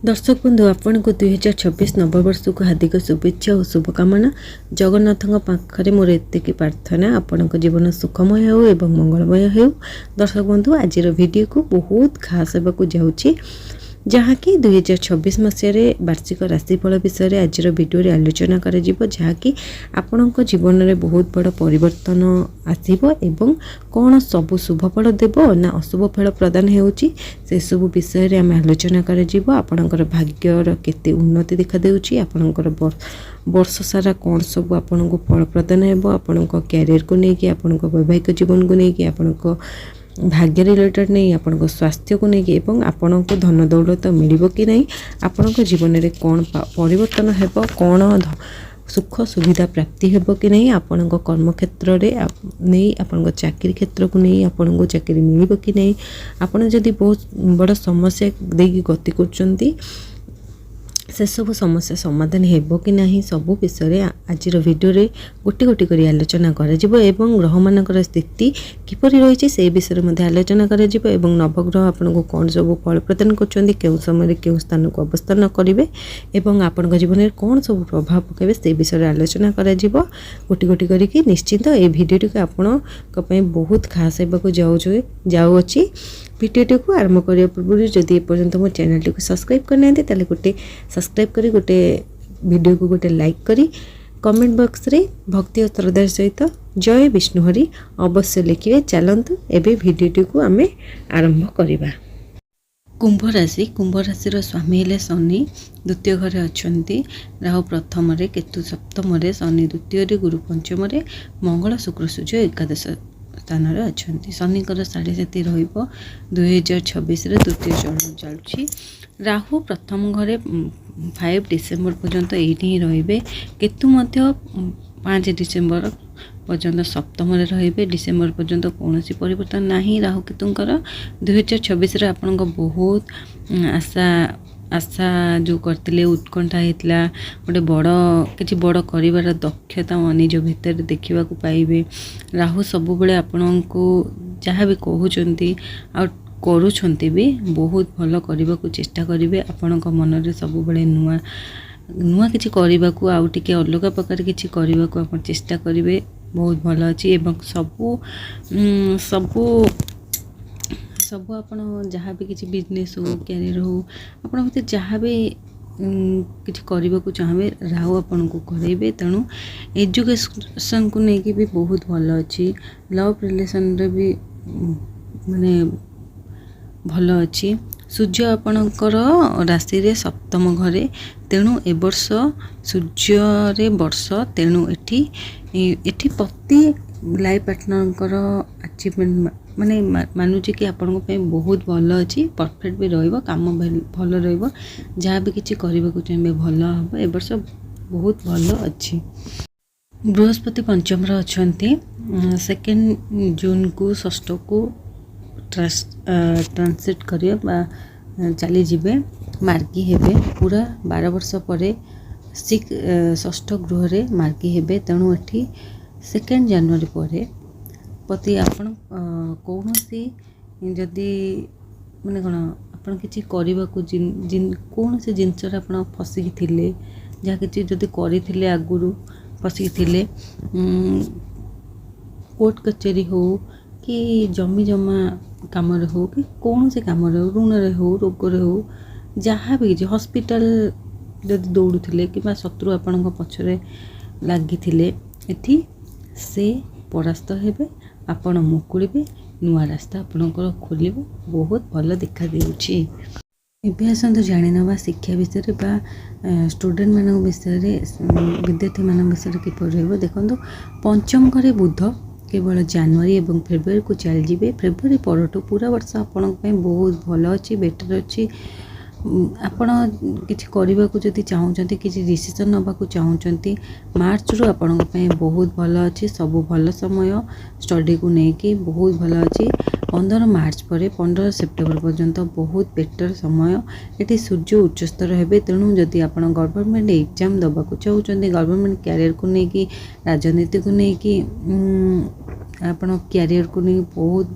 ଦର୍ଶକ ବନ୍ଧୁ, ଆପଣଙ୍କୁ 2026 ନବବର୍ଷକୁ ହାର୍ଦ୍ଦିକ ଶୁଭେଚ୍ଛା ଓ ଶୁଭକାମନା। ଜଗନ୍ନାଥଙ୍କ ପାଖରେ ମୋର ଏତିକି ପ୍ରାର୍ଥନା, ଆପଣଙ୍କ ଜୀବନ ସୁଖମୟ ହେଉ ଏବଂ ମଙ୍ଗଳମୟ ହେଉ। ଦର୍ଶକ ବନ୍ଧୁ, ଆଜିର ଭିଡ଼ିଓକୁ ବହୁତ ଖାସ୍ ହେବାକୁ ଯାଉଛି, ଯାହାକି 2026 ମସିହାରେ ବାର୍ଷିକ ରାଶିଫଳ ବିଷୟରେ ଆଜିର ଭିଡ଼ିଓରେ ଆଲୋଚନା କରାଯିବ, ଯାହାକି ଆପଣଙ୍କ ଜୀବନରେ ବହୁତ ବଡ଼ ପରିବର୍ତ୍ତନ ଆସିବ ଏବଂ କ'ଣ ସବୁ ଶୁଭ ଫଳ ଦେବ ନା ଅଶୁଭ ଫଳ ପ୍ରଦାନ ହେଉଛି, ସେସବୁ ବିଷୟରେ ଆମେ ଆଲୋଚନା କରାଯିବ। ଆପଣଙ୍କର ଭାଗ୍ୟର କେତେ ଉନ୍ନତି ଦେଖାଦେଉଛି, ଆପଣଙ୍କର ବର୍ଷ ସାରା କ'ଣ ସବୁ ଆପଣଙ୍କୁ ଫଳ ପ୍ରଦାନ ହେବ, ଆପଣଙ୍କ କ୍ୟାରିୟରକୁ ନେଇକି, ଆପଣଙ୍କ ବୈବାହିକ ଜୀବନକୁ ନେଇକି, ଆପଣଙ୍କ ଭାଗ୍ୟ ରିଲେଟେଡ଼ ନେଇ, ଆପଣଙ୍କ ସ୍ୱାସ୍ଥ୍ୟକୁ ନେଇକି ଏବଂ ଆପଣଙ୍କୁ ଧନ ଦୌଲତ ମିଳିବ କି ନାହିଁ, ଆପଣଙ୍କ ଜୀବନରେ କ'ଣ ପରିବର୍ତ୍ତନ ହେବ, କ'ଣ ସୁଖ ସୁବିଧା ପ୍ରାପ୍ତି ହେବ କି ନାହିଁ, ଆପଣଙ୍କ କର୍ମକ୍ଷେତ୍ରରେ ନେଇ, ଆପଣଙ୍କ ଚାକିରି କ୍ଷେତ୍ରକୁ ନେଇ ଆପଣଙ୍କୁ ଚାକିରି ମିଳିବ କି ନାହିଁ, ଆପଣ ଯଦି ବହୁତ ବଡ଼ ସମସ୍ୟା ଦେଇକି ଗତି କରୁଛନ୍ତି, ସେସବୁ ସମସ୍ୟା ସମାଧାନ ହେବ କି ନାହିଁ, ସବୁ ବିଷୟରେ ଆଜିର ଭିଡ଼ିଓରେ ଗୋଟି ଗୋଟି କରି ଆଲୋଚନା କରାଯିବ ଏବଂ ଗ୍ରହମାନଙ୍କର ସ୍ଥିତି କିପରି ରହିଛି, ସେହି ବିଷୟରେ ମଧ୍ୟ ଆଲୋଚନା କରାଯିବ ଏବଂ ନବଗ୍ରହ ଆପଣଙ୍କୁ କ'ଣ ସବୁ ଫଳ ପ୍ରଦାନ କରୁଛନ୍ତି, କେଉଁ ସମୟରେ କେଉଁ ସ୍ଥାନକୁ ଅବସ୍ଥାନ କରିବେ ଏବଂ ଆପଣଙ୍କ ଜୀବନରେ କ'ଣ ସବୁ ପ୍ରଭାବ ପକାଇବେ, ସେହି ବିଷୟରେ ଆଲୋଚନା କରାଯିବ ଗୋଟି ଗୋଟି କରିକି। ନିଶ୍ଚିନ୍ତ ଏହି ଭିଡ଼ିଓଟିକୁ ଆପଣଙ୍କ ପାଇଁ ବହୁତ ଖାସ୍ ହେବାକୁ ଯାଉଅଛି। ଭିଡ଼ିଓଟିକୁ ଆରମ୍ଭ କରିବା ପୂର୍ବରୁ ଯଦି ଏପର୍ଯ୍ୟନ୍ତ ମୋ ଚ୍ୟାନେଲଟିକୁ ସବସ୍କ୍ରାଇବ୍ କରିନାହାନ୍ତି, ତାହେଲେ ଗୋଟେ ସବସ୍କ୍ରାଇବ୍ କରି, ଗୋଟେ ଭିଡ଼ିଓକୁ ଗୋଟେ ଲାଇକ୍ କରି, କମେଣ୍ଟ ବକ୍ସରେ ଭକ୍ତି ଓ ଶ୍ରଦ୍ଧାର ସହିତ ଜୟ ବିଷ୍ଣୁହରି ଅବଶ୍ୟ ଲେଖିବେ। ଚାଲନ୍ତୁ, ଏବେ ଭିଡ଼ିଓଟିକୁ ଆମେ ଆରମ୍ଭ କରିବା। କୁମ୍ଭ ରାଶି। କୁମ୍ଭ ରାଶିର ସ୍ୱାମୀ ହେଲେ ଶନି, ଦ୍ୱିତୀୟ ଘରେ ଅଛନ୍ତି। ରାହୁ ପ୍ରଥମରେ, କେତୁ ସପ୍ତମରେ, ଶନି ଦ୍ୱିତୀୟରେ, ଗୁରୁ ପଞ୍ଚମରେ, ମଙ୍ଗଳ, ଶୁକ୍ର, ସୂର୍ଯ୍ୟ ଏକାଦଶ ସ୍ଥାନରେ ଅଛନ୍ତି। ଶନିଙ୍କର ସାଢ଼େ ସାତି ରହିବ 2026ରେ, ଦ୍ୱିତୀୟ ଚରଣ ଚାଲୁଛି। ରାହୁ ପ୍ରଥମ ଘରେ 5 ଡିସେମ୍ବର ପର୍ଯ୍ୟନ୍ତ ଏଇଠି ହିଁ ରହିବେ। କେତୁ ମଧ୍ୟ 5 ଡିସେମ୍ବର ପର୍ଯ୍ୟନ୍ତ ସପ୍ତମରେ ରହିବେ। ଡିସେମ୍ବର ପର୍ଯ୍ୟନ୍ତ କୌଣସି ପରିବର୍ତ୍ତନ ନାହିଁ ରାହୁ କେତୁଙ୍କର। 2026ରେ ଆପଣଙ୍କ ବହୁତ ଆଶା ଆଶା ଯେଉଁ କରିଥିଲେ, ଉତ୍କଣ୍ଠା ହେଇଥିଲା, ଗୋଟେ ବଡ଼ କିଛି ବଡ଼ କରିବାର ଦକ୍ଷତା ନିଜ ଭିତରେ ଦେଖିବାକୁ ପାଇବେ। ରାହୁ ସବୁବେଳେ ଆପଣଙ୍କୁ ଯାହା ବି କହୁଛନ୍ତି ଆଉ କରୁଛନ୍ତି ବି, ବହୁତ ଭଲ କରିବାକୁ ଚେଷ୍ଟା କରିବେ। ଆପଣଙ୍କ ମନରେ ସବୁବେଳେ ନୂଆ ନୂଆ କିଛି କରିବାକୁ, ଆଉ ଟିକେ ଅଲଗା ପ୍ରକାର କିଛି କରିବାକୁ ଆପଣ ଚେଷ୍ଟା କରିବେ। ବହୁତ ଭଲ ଅଛି ଏବଂ ସବୁ ସବୁ ସବୁ ଆପଣ ଯାହା ବି କିଛି ବିଜନେସ୍ ହଉ, କ୍ୟାରିୟର୍ ହଉ, ଆପଣ ଭିତରେ ଯାହା ବି କିଛି କରିବାକୁ ଚାହିଁବେ, ରାହୁ ଆପଣଙ୍କୁ କରେଇବେ। ତେଣୁ ଏଜୁକେସନ୍କୁ ନେଇକି ବି ବହୁତ ଭଲ ଅଛି। ଲଭ୍ ରିଲେସନ୍ରେ ବି ମାନେ ଭଲ ଅଛି। ସୂର୍ଯ୍ୟ ଆପଣଙ୍କର ରାଶିରେ ସପ୍ତମ ଘରେ, ତେଣୁ ଏ ବର୍ଷ ସୂର୍ଯ୍ୟରେ ବର୍ଷ, ତେଣୁ ଏଠି ଏଠି ପ୍ରତି ଲାଇଫ୍ ପାର୍ଟନରଙ୍କର ଆଚିଭମେଣ୍ଟ ମାନେ ମାନୁଛି କି ଆପଣଙ୍କ ପାଇଁ ବହୁତ ଭଲ ଅଛି। ପରଫେକ୍ଟ ବି ରହିବ, କାମ ଭଲ ରହିବ, ଯାହା ବି କିଛି କରିବାକୁ ଚାହିଁବେ ଭଲ ହେବ। ଏ ବର୍ଷ ବହୁତ ଭଲ ଅଛି। ବୃହସ୍ପତି ପଞ୍ଚମରେ ଅଛନ୍ତି। ସେକେଣ୍ଡ ଜୁନ୍କୁ ଷଷ୍ଠକୁ ଟ୍ରାନ୍ସିଟ୍ କରିବେ ବା ଚାଲିଯିବେ, ମାର୍ଗୀ ହେବେ। ପୁରା 12 ବର୍ଷ ପରେ ଷଷ୍ଠ ଗୃହରେ ମାର୍ଗୀ ହେବେ। ତେଣୁ ଏଠି ସେକେଣ୍ଡ ଜାନୁଆରୀ ପରେ ପ୍ରତି ଆପଣ କୌଣସି ଯଦି ମାନେ କ'ଣ ଆପଣ କିଛି କରିବାକୁ, କୌଣସି ଜିନିଷରେ ଆପଣ ଫସିକି ଥିଲେ, ଯାହା କିଛି ଯଦି କରିଥିଲେ ଆଗରୁ ଫସିକି ଥିଲେ, କୋର୍ଟ କଚେରୀ ହଉ କି ଜମି ଜମା କାମରେ ହଉ କି କୌଣସି କାମରେ ହଉ, ଋଣରେ ହଉ, ରୋଗରେ ହଉ, ଯାହା ବି କିଛି, ହସ୍ପିଟାଲ ଯଦି ଦୌଡ଼ୁଥିଲେ କିମ୍ବା ଶତ୍ରୁ ଆପଣଙ୍କ ପଛରେ ଲାଗିଥିଲେ, ଏଠି ସେ ପରାସ୍ତ ହେବେ, ଆପଣ ମୁକୁଳିବେ, ନୂଆ ରାସ୍ତା ଆପଣଙ୍କର ଖୋଲିବ। ବହୁତ ଭଲ ଦେଖାଦେଉଛି। ଏବେ ଆସନ୍ତୁ ଜାଣିନେବା ଶିକ୍ଷା ବିଷୟରେ ବା ଷ୍ଟୁଡ଼େଣ୍ଟମାନଙ୍କ ବିଷୟରେ, ବିଦ୍ୟାର୍ଥୀମାନଙ୍କ ବିଷୟରେ କିପରି ରହିବ। ଦେଖନ୍ତୁ, ପଞ୍ଚମ ଘରେ ବୁଧ କେବଳ ଜାନୁଆରୀ ଏବଂ ଫେବୃଆରୀକୁ ଚାଲିଯିବେ। ଫେବୃଆରୀ ପରଠୁ ପୁରା ବର୍ଷ ଆପଣଙ୍କ ପାଇଁ ବହୁତ ଭଲ ଅଛି, ବେଟର୍ ଅଛି। ଆପଣ କିଛି କରିବାକୁ ଯଦି ଚାହୁଁଛନ୍ତି, କିଛି ଡିସିସନ୍ ନେବାକୁ ଚାହୁଁଛନ୍ତି, ମାର୍ଚ୍ଚରୁ ଆପଣଙ୍କ ପାଇଁ ବହୁତ ଭଲ ଅଛି। ସବୁ ଭଲ ସମୟ, ଷ୍ଟଡ଼ିକୁ ନେଇକି ବହୁତ ଭଲ ଅଛି। 15 ମାର୍ଚ୍ଚ ପରେ 15 ସେପ୍ଟେମ୍ବର ପର୍ଯ୍ୟନ୍ତ ବହୁତ ବେଟର୍ ସମୟ। ଏଠି ସୂର୍ଯ୍ୟ ଉଚ୍ଚସ୍ତର ହେବେ। ତେଣୁ ଯଦି ଆପଣ ଗଭର୍ଣ୍ଣମେଣ୍ଟ ଏକ୍ଜାମ୍ ଦେବାକୁ ଚାହୁଁଛନ୍ତି, ଗଭର୍ଣ୍ଣମେଣ୍ଟ କ୍ୟାରିୟରକୁ ନେଇକି, ରାଜନୀତିକୁ ନେଇକି, ଆପଣ କ୍ୟାରିୟରକୁ ନେଇକି ବହୁତ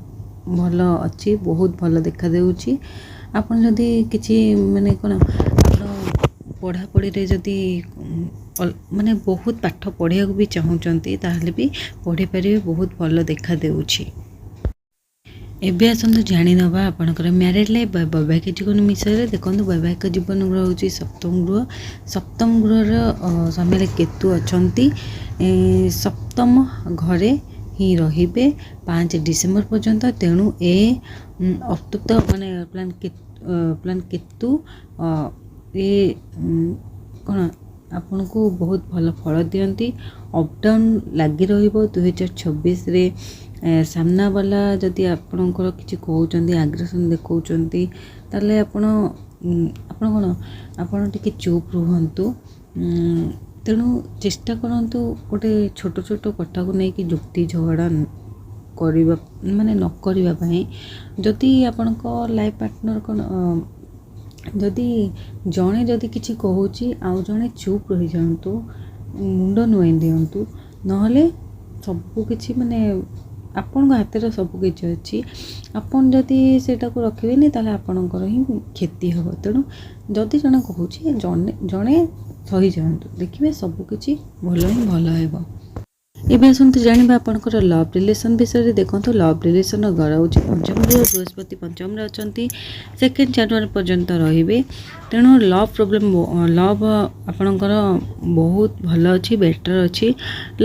ଭଲ ଅଛି, ବହୁତ ଭଲ ଦେଖାଦେଉଛି। ଆପଣ ଯଦି କିଛି ମାନେ କ'ଣ ପଢ଼ାପଢ଼ିରେ ଯଦି ମାନେ ବହୁତ ପାଠ ପଢ଼ିବାକୁ ବି ଚାହୁଁଛନ୍ତି, ତାହେଲେ ବି ପଢ଼ିପାରିବେ। ବହୁତ ଭଲ ଦେଖାଦେଉଛି। ଏବେ ଆସନ୍ତୁ ଜାଣିନେବା ଆପଣଙ୍କର ମ୍ୟାରେଡ଼୍ ଲାଇଫ୍ ବା ବୈବାହିକ ଜୀବନ ବିଷୟରେ। ଦେଖନ୍ତୁ, ବୈବାହିକ ଜୀବନ ଗୃହ ହେଉଛି ସପ୍ତମ ଗୃହ। ସପ୍ତମ ଗୃହର ସମୟରେ କେତୁ ଅଛନ୍ତି, ସପ୍ତମ ଘରେ ହିଁ ରହିବେ 5 ଡିସେମ୍ବର ପର୍ଯ୍ୟନ୍ତ। ତେଣୁ ଏ ଅତୃପ୍ତ ମାନେ ପ୍ଲାନ୍ କେତୁ ଏ କ'ଣ ଆପଣଙ୍କୁ ବହୁତ ଭଲ ଫଳ ଦିଅନ୍ତି। ଅପ୍ ଡାଉନ୍ ଲାଗି ରହିବ 2026ରେ। ସାମ୍ନାବାଲା ଯଦି ଆପଣଙ୍କର କିଛି କହୁଛନ୍ତି, ଆଗ୍ରେସନ୍ ଦେଖାଉଛନ୍ତି, ତାହେଲେ ଆପଣ କ'ଣ ଆପଣ ଟିକେ ଚୁପ୍ ରୁହନ୍ତୁ। ତେଣୁ ଚେଷ୍ଟା କରନ୍ତୁ ଗୋଟେ ଛୋଟ ଛୋଟ କଥାକୁ ନେଇକି ଯୁକ୍ତି ଝଗଡ଼ା କରିବା ମାନେ ନ କରିବା ପାଇଁ। ଯଦି ଆପଣଙ୍କ ଲାଇଫ୍ ପାର୍ଟନର୍ କ'ଣ ଯଦି ଜଣେ ଯଦି କିଛି କହୁଛି, ଆଉ ଜଣେ ଚୁପ୍ ରହିଯାଆନ୍ତୁ, ମୁଣ୍ଡ ନୁଆଇଁ ଦିଅନ୍ତୁ। ନହେଲେ ସବୁ କିଛି ମାନେ ଆପଣଙ୍କ ହାତରେ ସବୁ କିଛି ଅଛି। ଆପଣ ଯଦି ସେଇଟାକୁ ରଖିବେନି, ତାହେଲେ ଆପଣଙ୍କର ହିଁ କ୍ଷତି ହେବ। ତେଣୁ ଯଦି ଜଣେ କହୁଛି, ଜଣେ ଜଣେ ସହିଯାଆନ୍ତୁ, ଦେଖିବେ ସବୁକିଛି ଭଲ ହିଁ ଭଲ ହେବ। ଏବେ ଆସନ୍ତୁ ଜାଣିବା ଆପଣଙ୍କର ଲଭ୍ ରିଲେସନ୍ ବିଷୟରେ। ଦେଖନ୍ତୁ, ଲଭ୍ ରିଲେସନ୍ର ଘର ହେଉଛି ପଞ୍ଚମ ଗୃହ। ବୃହସ୍ପତି ପଞ୍ଚମରେ ଅଛନ୍ତି, 2 ଜାନୁଆରୀ ପର୍ଯ୍ୟନ୍ତ ରହିବେ। ତେଣୁ ଲଭ୍ ପ୍ରୋବ୍ଲେମ୍, ଲଭ୍ ଆପଣଙ୍କର ବହୁତ ଭଲ ଅଛି, ବେଟର୍ ଅଛି।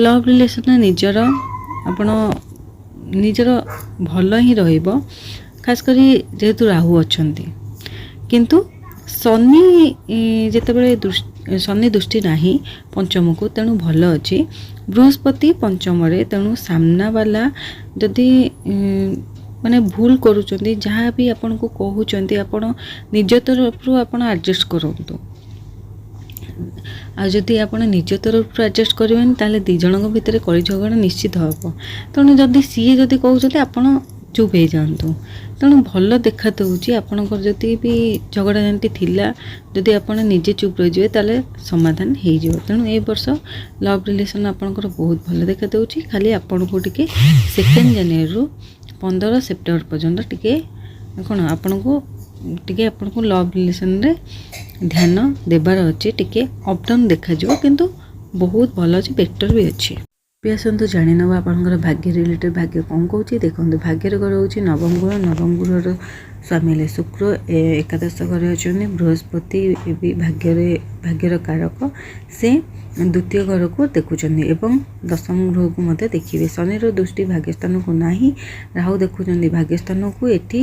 ଲଭ୍ ରିଲେସନ୍ରେ ନିଜର ଆପଣ ନିଜର ଭଲ ହିଁ ରହିବ, ଖାସ କରି ଯେହେତୁ ରାହୁ ଅଛନ୍ତି। କିନ୍ତୁ ଶନି ଯେତେବେଳେ ଶନି ଦୃଷ୍ଟି ନାହିଁ ପଞ୍ଚମକୁ, ତେଣୁ ଭଲ ଅଛି। ବୃହସ୍ପତି ପଞ୍ଚମରେ, ତେଣୁ ସାମ୍ନାବାଲା ଯଦି ମାନେ ଭୁଲ କରୁଛନ୍ତି, ଯାହା ବି ଆପଣଙ୍କୁ କହୁଛନ୍ତି, ଆପଣ ନିଜ ତରଫରୁ ଆପଣ ଆଡ଼ଜଷ୍ଟ କରନ୍ତୁ। ଆଉ ଯଦି ଆପଣ ନିଜ ତରଫରୁ ଆଡ଼ଜଷ୍ଟ କରିବେନି, ତାହେଲେ ଦୁଇ ଜଣଙ୍କ ଭିତରେ କଳି ଝଗଡ଼ା ନିଶ୍ଚିତ ହେବ। ତେଣୁ ଯଦି ସିଏ ଯଦି କହୁଛନ୍ତି, ଆପଣ ଚୁପ୍ ହେଇଯାଆନ୍ତୁ। ତେଣୁ ଭଲ ଦେଖା ଦେଉଛି ଆପଣଙ୍କର। ଯଦି ବି ଝଗଡ଼ା ଯେମିତି ଥିଲା, ଯଦି ଆପଣ ନିଜେ ଚୁପ୍ ରହିଯିବେ, ତାହେଲେ ସମାଧାନ ହେଇଯିବ। ତେଣୁ ଏ ବର୍ଷ ଲଭ୍ ରିଲେସନ୍ ଆପଣଙ୍କର ବହୁତ ଭଲ ଦେଖାଦେଉଛି। ଖାଲି ଆପଣଙ୍କୁ ଟିକେ 2 ଜାନୁଆରୀରୁ 15 ସେପ୍ଟେମ୍ବର ପର୍ଯ୍ୟନ୍ତ ଟିକେ କ'ଣ ଆପଣଙ୍କୁ ଲଭ୍ ରିଲେସନ୍ରେ ଧ୍ୟାନ ଦେବାର ଅଛି। ଟିକେ ଅପ୍ ଡାଉନ୍ ଦେଖାଯିବ, କିନ୍ତୁ ବହୁତ ଭଲ ଅଛି, ବେଟର୍ ବି ଅଛି। ଏବେ ଆସନ୍ତୁ ଜାଣିନେବା ଆପଣଙ୍କର ଭାଗ୍ୟ ରିଲେଟେଡ଼୍। ଭାଗ୍ୟ କ'ଣ କହୁଛି? ଦେଖନ୍ତୁ, ଭାଗ୍ୟର ଘର ହେଉଛି ନବମ ଗୃହ। ନବମ ଗୃହର ସ୍ୱାମୀ ହେଲେ ଶୁକ୍ର, ଏକାଦଶ ଘରେ ଅଛନ୍ତି। ବୃହସ୍ପତି ବି ଭାଗ୍ୟରେ ଭାଗ୍ୟର କାରକ, ସେ ଦ୍ୱିତୀୟ ଘରକୁ ଦେଖୁଛନ୍ତି ଏବଂ ଦଶମ ଗୃହକୁ ମଧ୍ୟ ଦେଖିବେ। ଶନିର ଦୃଷ୍ଟି ଭାଗ୍ୟସ୍ଥାନକୁ ନାହିଁ, ରାହୁ ଦେଖୁଛନ୍ତି ଭାଗ୍ୟସ୍ଥାନକୁ। ଏଠି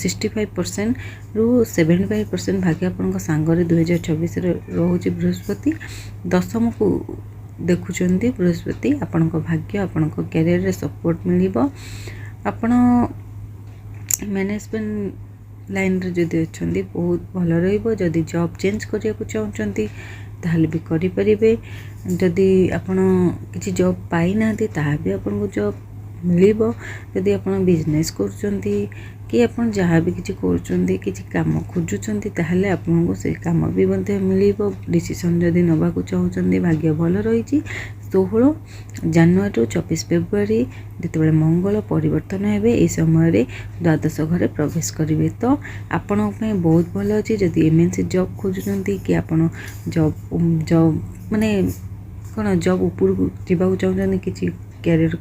65%ରୁ 75% ଭାଗ୍ୟ ଆପଣଙ୍କ ସାଙ୍ଗରେ 2026ରେ ରହୁଛି। ବୃହସ୍ପତି ଦଶମକୁ ଦେଖୁଛନ୍ତି। ବୃହସ୍ପତି ଆପଣଙ୍କ ଭାଗ୍ୟ, ଆପଣଙ୍କ କ୍ୟାରିୟରରେ ସପୋର୍ଟ ମିଳିବ। ଆପଣ ମ୍ୟାନେଜମେଣ୍ଟ ଲାଇନ୍ରେ ଯଦି ଅଛନ୍ତି, ବହୁତ ଭଲ ରହିବ। ଯଦି ଜବ୍ ଚେଞ୍ଜ କରିବାକୁ ଚାହୁଁଛନ୍ତି, ତାହେଲେ ବି କରିପାରିବେ। ଯଦି ଆପଣ କିଛି ଜବ୍ ପାଇନାହାନ୍ତି, ତାହା ବି ଆପଣଙ୍କୁ ଜବ୍ ମିଳିବ। ଯଦି ଆପଣ ବିଜନେସ୍ କରୁଛନ୍ତି କି ଆପଣ ଯାହା ବି କିଛି କରୁଛନ୍ତି, କିଛି କାମ ଖୋଜୁଛନ୍ତି, ତାହେଲେ ଆପଣଙ୍କୁ ସେ କାମ ବି ମଧ୍ୟ ମିଳିବ। ଡିସିସନ୍ ଯଦି ନେବାକୁ ଚାହୁଁଛନ୍ତି, ଭାଗ୍ୟ ଭଲ ରହିଛି। 16 ଜାନୁଆରୀରୁ 24 ଫେବୃଆରୀ, ଯେତେବେଳେ ମଙ୍ଗଳ ପରିବର୍ତ୍ତନ ହେବେ, ଏହି ସମୟରେ ଦ୍ୱାଦଶ ଘରେ ପ୍ରବେଶ କରିବେ, ତ ଆପଣଙ୍କ ପାଇଁ ବହୁତ ଭଲ ଅଛି। ଯଦି ଏମ୍ଏନ୍ସି ଜବ୍ ଖୋଜୁଛନ୍ତି କି ଆପଣ ଜବ୍ ଜବ୍ ମାନେ କ'ଣ ଜବ୍ ଉପରକୁ ଯିବାକୁ ଚାହୁଁଛନ୍ତି, କିଛି କ୍ୟାରିୟର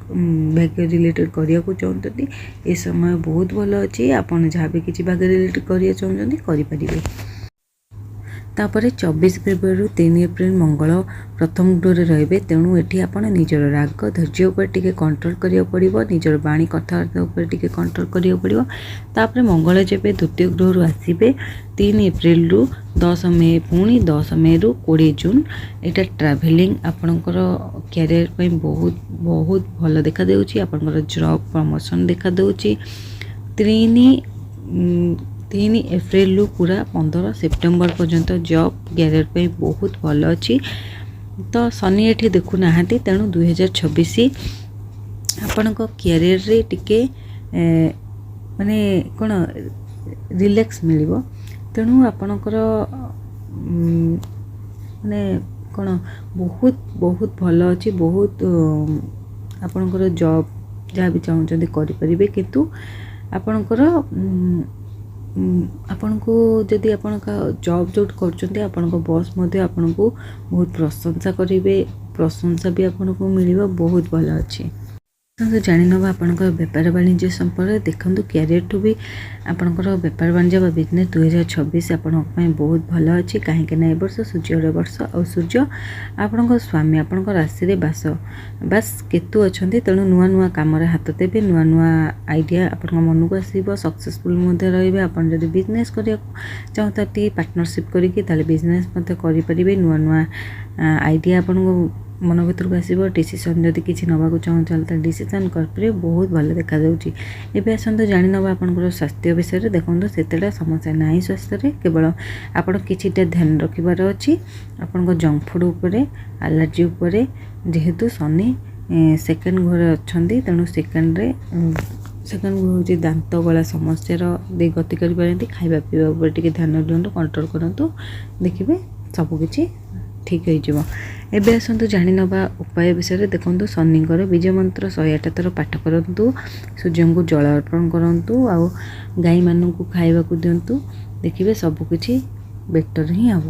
ଭାଗ୍ୟ ରିଲେଟେଡ଼୍ କରିବାକୁ ଚାହୁଁଛନ୍ତି, ଏ ସମୟ ବହୁତ ଭଲ ଅଛି। ଆପଣ ଯାହା ବି କିଛି ଭାଗ୍ୟ ରିଲେଟେଡ଼୍ କରିବାକୁ ଚାହୁଁଛନ୍ତି, କରିପାରିବେ। ତାପରେ 24 ଫେବୃଆରୀରୁ 3 ଏପ୍ରିଲ ମଙ୍ଗଳ ପ୍ରଥମ ଗୃହରେ ରହିବେ। ତେଣୁ ଏଠି ଆପଣ ନିଜର ରାଗ, ଧୈର୍ଯ୍ୟ ଉପରେ ଟିକେ କଣ୍ଟ୍ରୋଲ୍ କରିବାକୁ ପଡ଼ିବ। ନିଜର ବାଣୀ, କଥାବାର୍ତ୍ତା ଉପରେ ଟିକେ କଣ୍ଟ୍ରୋଲ୍ କରିବାକୁ ପଡ଼ିବ। ତାପରେ ମଙ୍ଗଳ ଯେବେ ଦ୍ୱିତୀୟ ଗୃହରୁ ଆସିବେ 3 ଏପ୍ରିଲରୁ 10 ମେ, ପୁଣି 10 ମେରୁ 20 ଜୁନ୍, ଏଇଟା ଟ୍ରାଭେଲିଂ ଆପଣଙ୍କର କ୍ୟାରିୟର ପାଇଁ ବହୁତ ବହୁତ ଭଲ ଦେଖାଦେଉଛି। ଆପଣଙ୍କର ଜବ୍ ପ୍ରମୋସନ୍ ଦେଖାଦେଉଛି। 3 ଏପ୍ରିଲରୁ ପୁରା 15 ସେପ୍ଟେମ୍ବର ପର୍ଯ୍ୟନ୍ତ ଜବ୍ କ୍ୟାରିୟର ପାଇଁ ବହୁତ ଭଲ ଅଛି। ତ ଶନି ଏଠି ଦେଖୁନାହାନ୍ତି, ତେଣୁ 2026 ଆପଣଙ୍କ କ୍ୟାରିୟରରେ ଟିକେ ମାନେ କ'ଣ ରିଲାକ୍ସ ମିଳିବ। ତେଣୁ ଆପଣଙ୍କର ମାନେ କ'ଣ ବହୁତ ବହୁତ ଭଲ ଅଛି। ବହୁତ ଆପଣଙ୍କର ଜବ୍ ଯାହା ବି ଚାହୁଁଛନ୍ତି କରିପାରିବେ। କିନ୍ତୁ ଆପଣଙ୍କର ଆପଣଙ୍କୁ ଯଦି ଆପଣଙ୍କ ଜବ୍ ଯେଉଁଠି କରୁଛନ୍ତି, ଆପଣଙ୍କ ବସ୍ ମଧ୍ୟ ଆପଣଙ୍କୁ ବହୁତ ପ୍ରଶଂସା କରିବେ, ପ୍ରଶଂସା ବି ଆପଣଙ୍କୁ ମିଳିବ। ବହୁତ ଭଲ ଅଛି। ଜାଣିନେବା ଆପଣଙ୍କର ବେପାର ବାଣିଜ୍ୟ ସମ୍ପର୍କରେ। ଦେଖନ୍ତୁ, କ୍ୟାରିୟରଠୁ ବି ଆପଣଙ୍କର ବେପାର ବାଣିଜ୍ୟ ବା ବିଜନେସ୍ 2026 ଆପଣଙ୍କ ପାଇଁ ବହୁତ ଭଲ ଅଛି। କାହିଁକି ନା ଏ ବର୍ଷ ସୂର୍ଯ୍ୟର ବର୍ଷ, ଆଉ ସୂର୍ଯ୍ୟ ଆପଣଙ୍କ ସ୍ୱାମୀ, ଆପଣଙ୍କ ରାଶିରେ ବାସ ବାସ୍ କେତୁ ଅଛନ୍ତି। ତେଣୁ ନୂଆ ନୂଆ କାମରେ ହାତ ଦେବେ, ନୂଆ ନୂଆ ଆଇଡ଼ିଆ ଆପଣଙ୍କ ମନକୁ ଆସିବ, ସକ୍ସେସଫୁଲ୍ ମଧ୍ୟ ରହିବେ। ଆପଣ ଯଦି ବିଜନେସ୍ କରିବାକୁ ଚାହୁଁଛନ୍ତି ପାର୍ଟନରସିପ୍ କରିକି, ତାହେଲେ ବିଜନେସ୍ ମଧ୍ୟ କରିପାରିବେ। ନୂଆ ନୂଆ ଆଇଡ଼ିଆ ଆପଣଙ୍କୁ ମନ ଭିତରକୁ ଆସିବ। ଡିସିସନ୍ ଯଦି କିଛି ନେବାକୁ ଚାହୁଁଛନ୍ତି, ତାହେଲେ ଡିସିସନ୍ କରିପାରିବେ। ବହୁତ ଭଲ ଦେଖାଯାଉଛି। ଏବେ ଆସନ୍ତୁ ଜାଣିନେବା ଆପଣଙ୍କର ସ୍ୱାସ୍ଥ୍ୟ ବିଷୟରେ। ଦେଖନ୍ତୁ, ସେତେଟା ସମସ୍ୟା ନାହିଁ ସ୍ୱାସ୍ଥ୍ୟରେ। କେବଳ ଆପଣ କିଛିଟା ଧ୍ୟାନ ରଖିବାର ଅଛି ଆପଣଙ୍କ ଜଙ୍କ ଫୁଡ଼୍ ଉପରେ, ଆଲର୍ଜି ଉପରେ। ଯେହେତୁ ଶନି ସେକେଣ୍ଡ ଘରେ ଅଛନ୍ତି, ତେଣୁ ସେକେଣ୍ଡ ହେଉଛି ଦାନ୍ତ, ଗଳା ସମସ୍ୟାର ଦେଇ ଗତି କରିପାରନ୍ତି। ଖାଇବା ପିଇବା ଉପରେ ଟିକେ ଧ୍ୟାନ ଦିଅନ୍ତୁ, କଣ୍ଟ୍ରୋଲ୍ କରନ୍ତୁ, ଦେଖିବେ ସବୁକିଛି ଠିକ୍ ହେଇଯିବ। ଏବେ ଆସନ୍ତୁ ଜାଣିନେବା ଉପାୟ ବିଷୟରେ। ଦେଖନ୍ତୁ, ଶନିଙ୍କର ବୀଜ ମନ୍ତ୍ର 108 ଥର ପାଠ କରନ୍ତୁ, ସୂର୍ଯ୍ୟଙ୍କୁ ଜଳ ଅର୍ପଣ କରନ୍ତୁ ଆଉ ଗାଈମାନଙ୍କୁ ଖାଇବାକୁ ଦିଅନ୍ତୁ। ଦେଖିବେ ସବୁକିଛି ବେଟର୍ ହିଁ ହେବ।